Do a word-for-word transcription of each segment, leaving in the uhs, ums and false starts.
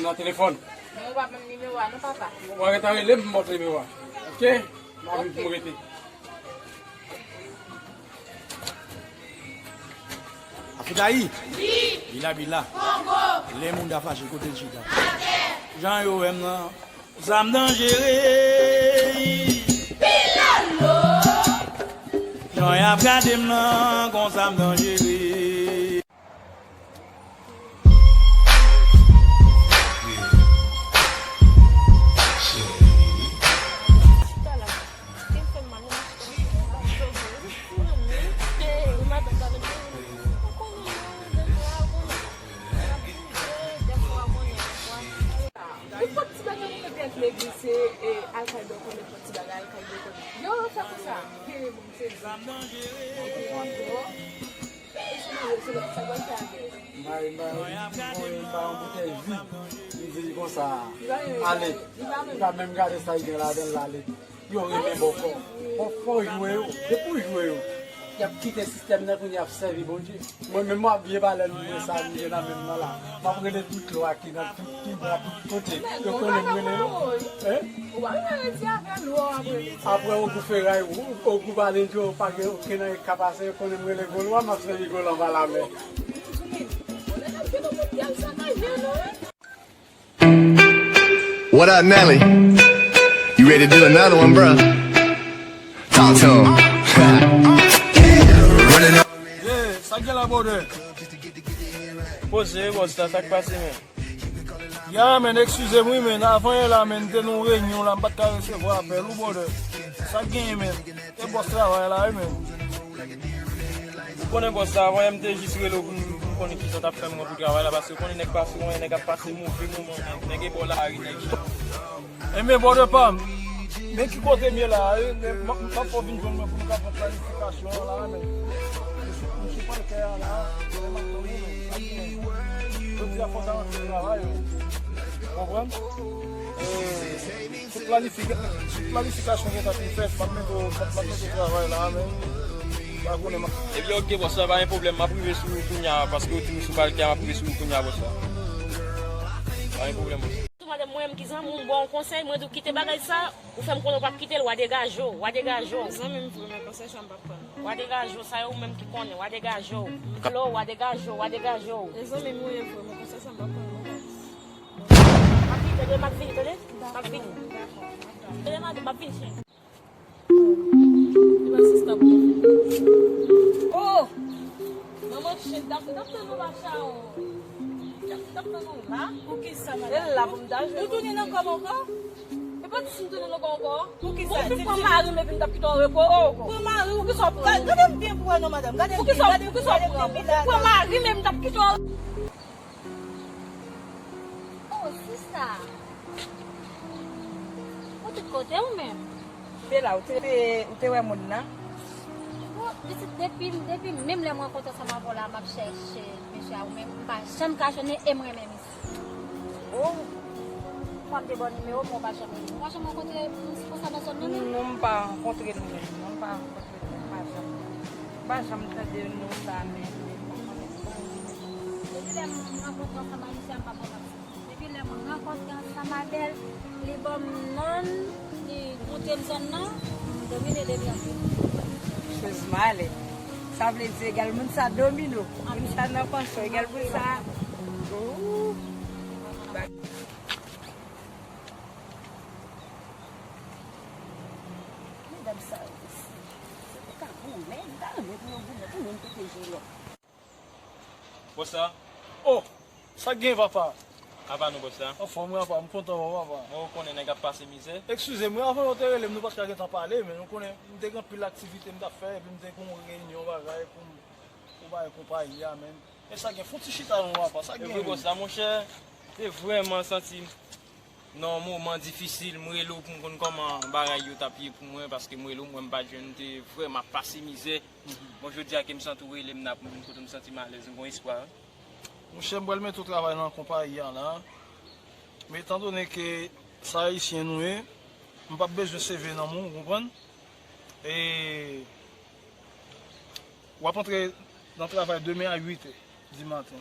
Nan telefòn. Men ou pa ban m nimewo a non, papa. W a rete rele m, m ba w nimewo a. Oke? M a vin pou m rete. Afidayi. Wi. Bila bila. Kongo. Lè moun ta fache kote l chita. Atè. Jan yo wè m nan. Zam danjere. Pilolo. Jan y ap gade m nan, gon zam danjere. Nenpòt ti bagay ou mete ak legliz, se, e, alkaydo, konnen nenpòt ti bagay, alkaydo, konnen. Yo, fè konsa. Gere bon, se bon. Epi, ankò. Mari, mari, mari, yon boutèy vid. Li di li konsa. Ale. Li pa menm gade sa l gen ladan l, ale. Yo renmen bòkò. Fò, fò w jwe yo. Depi w jwe yo, y ap kite sistèm nan kounye a, y ap sèvi Bondye. Mwen menm, m ap vye balèn mwen sa m gen nan men m nan la. M ap rele tout lwa ki nan tout, tout bwa, tout kote. Yo konnen m rele yo. Hein? Ou pa ka redi avè lwa apre. Apre Ogou Feray, Ogou Balendyo, pa gen okenn anyen k ka pase, yo konnen m rele Gwo Lwa, m ap sèvi Gwo Lwa anba lamè. What up, Nelly? You ready to do another one, bro? Talk to him. Running up. Yeah, sa k gen la, brother? Poze, bòs la, sa k pase, men? Ya, men, eskize m, wi, men, avan yè la, men, m te nan yon reyinyon la, m pa t ka resevwa apèl ou, brother. Sa k genyen, men? E bòs travay la, wi, men. Ou konnen bòs la, avan yè m te jis rele w pou m, pou m konnen kisa w t ap fè m pou travay la, paske ou konnen nèg pa sou anyen, nèg ap pase move moman, nèg, nèg e bò lari, nèg. Enben, brother pa m, men ki kote m ye la, e, men, m, m ap fè w vin jwenn mwen pou nou ka pran planifikasyon an la, men. M sou, m sou palkè a la, men m ap tann ou, men, sa k genyen? Jodi a fò w ta rantre travay, ou konprann? E, Tout planifika-, tout planifikasyon gentan fin fèt, m ap mete w, m ap, m ap mete w travay la, men. Pa konnen m ap. Ebyen, oke, bòs la, pa gen pwoblèm, m ap rive sou ou kounya, paske ou di m sou palkè a, m ap rive sou ou kounya, bòs la. Pa gen pwoblèm, bòs. Tou madanm mwen menm ki zanmi w, m ba w konsèy, mwen di w kite bagay sa, ou fè m konnen w p ap kite l, w a degaje w, w a degaje w. Zanmi m vre, men konsèy sa m p ap pran. W a degaje w, sa e ou menm ki konnen, w a degaje w. M vle w, w a degaje w, w a degaje w. E zanmi m ou ye vre, men konsèy sa m p ap pran non. M ap vini, tande, m ap vini, tande. M ap vini. Tande, m ap vini, cheri. Epa sista pou. Oh! Manman chen, dap, dap tann ou la, chawon. Dap, dap tann ou la. Poukisa, madanm? E la pou m ta jwe. Ou tounen nan kò m ankò? E pa di si m tounen nan kò ankò. Poukisa? Ou fin pran mari m epi m t ap kite w repo. Pran mari w, poukisa w pran? Gade m byen pou wè non, madanm. Gade m byen, gade m byen, gade m byen. Ou pran mari m epi m t ap kite w. Oh, sista. Ou tout kote ou menm? M te la, ou te, ou te wè moun nan? Bon, pitit, depi, depi menm lè m rankontre ansanm avè w la, m ap chèche mesye a ou menm, m pa janm ka jwenn li e m renmen misye. Oh. Fwa m te ba w nimewo, men ou pa janm rele m. Ou pa janm rankontre moun konsa nan zòn nan, non? Non, m pa rankontre l menm. Non, m pa rankontre l menm, m pa janm. M pa janm tande non sa menm, menm. Depi lè m rankontre ansanm a misye a, m pa konn ap sezi. Depi lè m rankontre ansanm avè l, li ban m non l, li montre m zòn nan, m domine de li anpil. Choz male. Sa vle di egal moun sa domine w. Moun sa nan panse w, egal moun sa. Ooh. Medam sa yo, se, se te ka goumen, m ta renmen pou yo goumen pou moun pete jelo. Bòs la. Oh! Sa k gen, papa? Apa nou, bòs la? Anfòm wi, apa, m kontan wè w, papa. Mwen, ou konnen nèg ap pase mizè. Eskize m wi, avan yo te rele m, nou pa t ka gentan pale, men ou konnen m te gen anpil aktivite m t ap fè, epi m te gen yon reyinyon bagay pou m, pou bagay konpayi a, men. Men sa gen, fon ti chita non, papa, sa gen. E vre, bòs la, monchè, te vrèman santi m nan yon moman difisil, m rele w pou m konn kòman bagay yo t ap ye pou mwen, paske m rele w, m wè m pa t jwenn, m te vrèman ap pase mizè. Bon, jodi a ke m santi w rele m la pou m vin kote w, m santi m alèz, m gon espwa. Monchè, m pral mete w travay nan konpayi a la. Men etandone ke se Ayisyen nou ye, m p ap bezwen C V nan men w, ou konprann? E w ap antre nan travay demen a uit è di maten.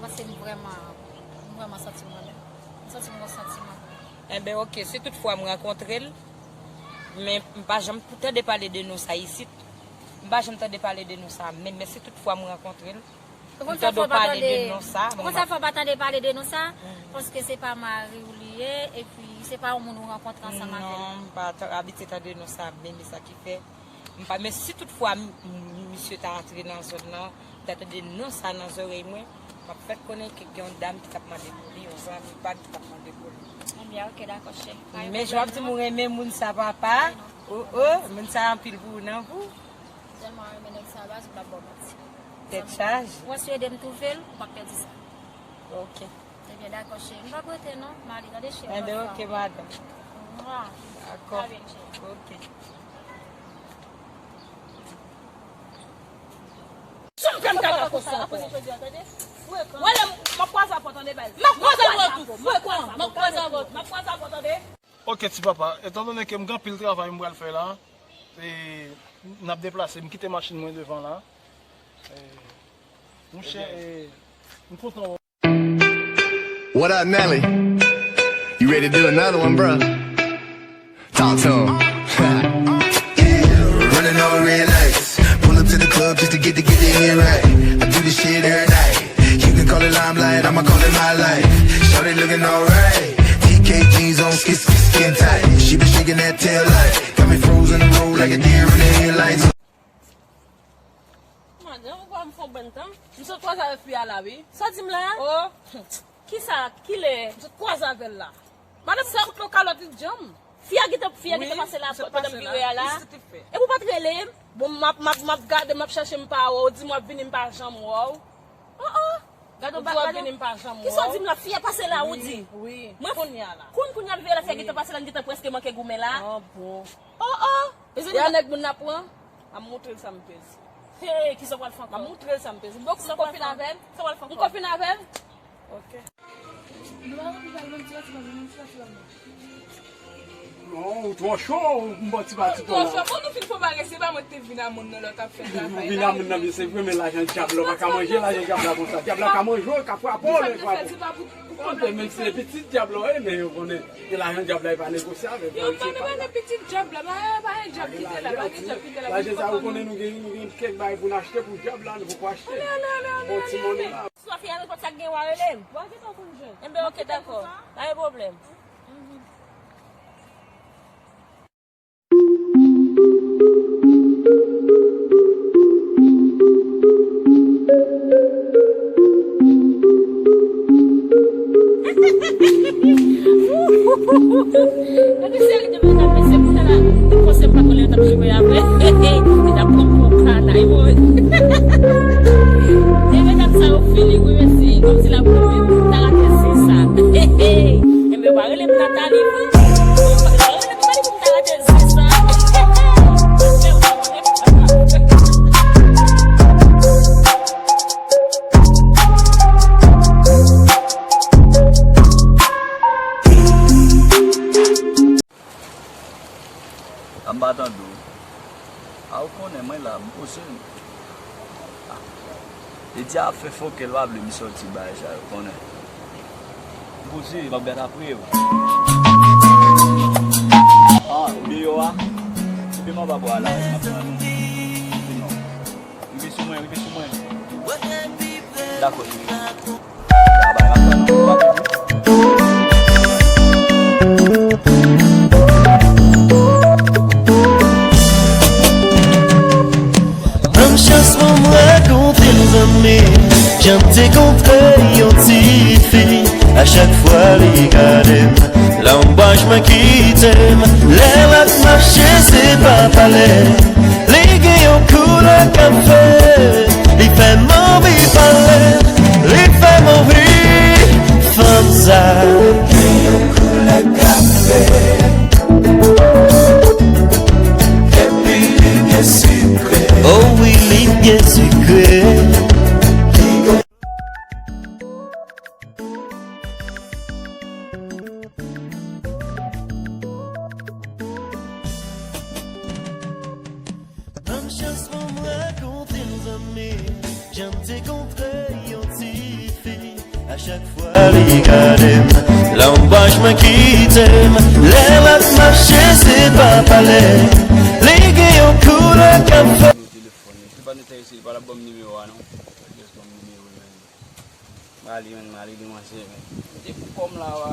paske m vrèman, m vrèman santi m renmen. M santi m gon santiman. Enben, oke, si toutfwa m rankontre l, men m pa janm tande pale de non sa isit. M pa janm tande pale de non sa menm, men si toutfwa m rankontre l, Ou konn sa fè w pa tande, ou konn sa fè w pa tande pale de non sa, paske se pa mari w li ye, epi se pa yon moun ou rankontre ansanm avè l. Non, m pa ta-, abitye tande non sa menm, e sa ki fè m pa, men si toutfwa m, m, misye ta antre nan zòn nan, m ta tande non sa nan zòrèy mwen, m ap fèk konnen ke gen yon dam ki t ap mande pou li, yon zanmi pa m ki t ap mande pou li. Ebyen, oke, dakò, chè. Men jan w ap di m ou renmen moun sa, papa. O, o, moun sa anpil pou ou, non, pou? Tèlman renmen nèg sa baz, m p ap ba w manti. Tèt chaje. Ou wè si w ede m twouve l, ou p ap pèdi sa. Ok. Ebyen, dakò, cheri. M p ap rete, non. M ale, tande, cheri. Enben, ok, madanm. Mwa. Dakò. Trè byen, cheri. Ok. Sa m fè m kaka konsa ankò? Wè lè m ap kwaze avè w, tande, baz. M ap kwaze avè w tou. Frekan. M ap kwaze avè w tou. M ap kwaze avè w, tande. Ok, ti papa, etandone ke m gen anpil travay m pral fè la, e, n ap deplase, m kite machin mwen devan la. E, monchè, e, m kontan wè w. What up, Nelly? You ready to do another one, bro? Talk to him. Yeah, running all red lights. Pull up to the club just to get to get the end right. I do this shit every night. You can call it limelight, I'ma call it my life. Shorty looking alright. T K jeans on, skin, skin, skin tight. She been shaking that tail light. Got me frozen in the road like a deer in the headlights. Madanm, ou kwè m fon bann tan? M sot kwaze avèk fi a la, wi. Sa w di m la? Oh. Kisa? Kilè? M sot kwaze avè l la. Madanm, sa fout nan kalòt li djanm. Fi a gentan, fi a gentan pase la pandan m vire a la. Epi w pa t rele m? Bon, m ap, m ap, m ap gade, m ap chèche, m pa wè w. Ou di m w ap vini, m pa janm wè w. Oh, oh. Gade w, gade w. Kisa w di m la? Fi a pase la, ou di? Wi, wi. Mwen kounye a la. Kounye, kounye a l vire la, fi a gentan pase la, m gentan prèske manke goumen la. Ah, bon. Oh, oh. Mezanmi, nèg moun nan pran. M ap montre l sa m peze. Hey, kisa w pral fè ankò? M ap montre l sa m peze. Donk, m konfine avè l? Sa w pral fè ankò? M konfine avè l? Ok. Non, ou twò cho, ou m bati bati twò cho. Bon, nou fin fò bagay, se pa mwen ki te vin a moun nan lè w t ap fè travay la. Vin a moun nan, men se vre, men lajan dyab la, ou pa ka manje lajan dyab la konsa. Dyab la ka manje w, ka frape w, lè frape w. Tande, men se pitit dyab la, wi, men yo konnen. E lajan dyab la, e pa negosye avè l. Yo pa negosye, pitit dyab la, pa, pa gen dyab ki te la, pa gen dyab ki te la. Lajan sa, ou konnen nou gen, nou gen kèk bagay pou n achte pou dyab la, nou poko achte. Bon, ti monnen la. Swa fi a repòt sa k gen, w a rele m. Enben, ok, dakò. Pa gen pwoblèm. Gade seri de medam, mesye, pou tala, te panse m pa konnen yo t ap jwe avè. Li t ap pran pou kanay, wi. E medam sa yo fini, wi, mesye. Kòmsi l ap goumen pou ta rate zi sa. Enben, yo pa rele m Nathalie, wi. Yo pa rele m Nathalie pou m ta rate zi sa. A m pa tande w. A ou konnen mwen la, m poze m. Li di ap fè fòkè, l pa vle m sòti bagay sa yo konnen. M poze, m ap gade apre w. Ah, ou deyò a? Epi m anba bwa la, m ap tann ou. Epi non. Rive sou mwen, rive sou mwen. Dakò, cheri. Babay, m ap tann ou. Ban m chans pou m rakonte l zanmi, jan m te kontre yon ti fi. A chak fwa li gade m, lanmwaj mwen kite m. Lè l ap mache, se pa pale. Li gen yon koulè k ap fè, li fè m anvi pale. Li fè m anvi fanm sa. Gen yon koulè k ap fè, epi li byen sikre. Oh wi, li byen sikre. Ban m chans pou m rakonte l zanmi, jan m te kontre yon ti fi. A chak fwa li gade m, lanmwaj mwen kite m. Lè l ap mache, se pa pale. Li gen yon koulè k ap fè. Telefòn, si pa nou te resi, li pa t ap ban m nimewo a, non. Just ban m nimewo, men. Mali, men, Mali, li manse, men. Depi kòm la, wa.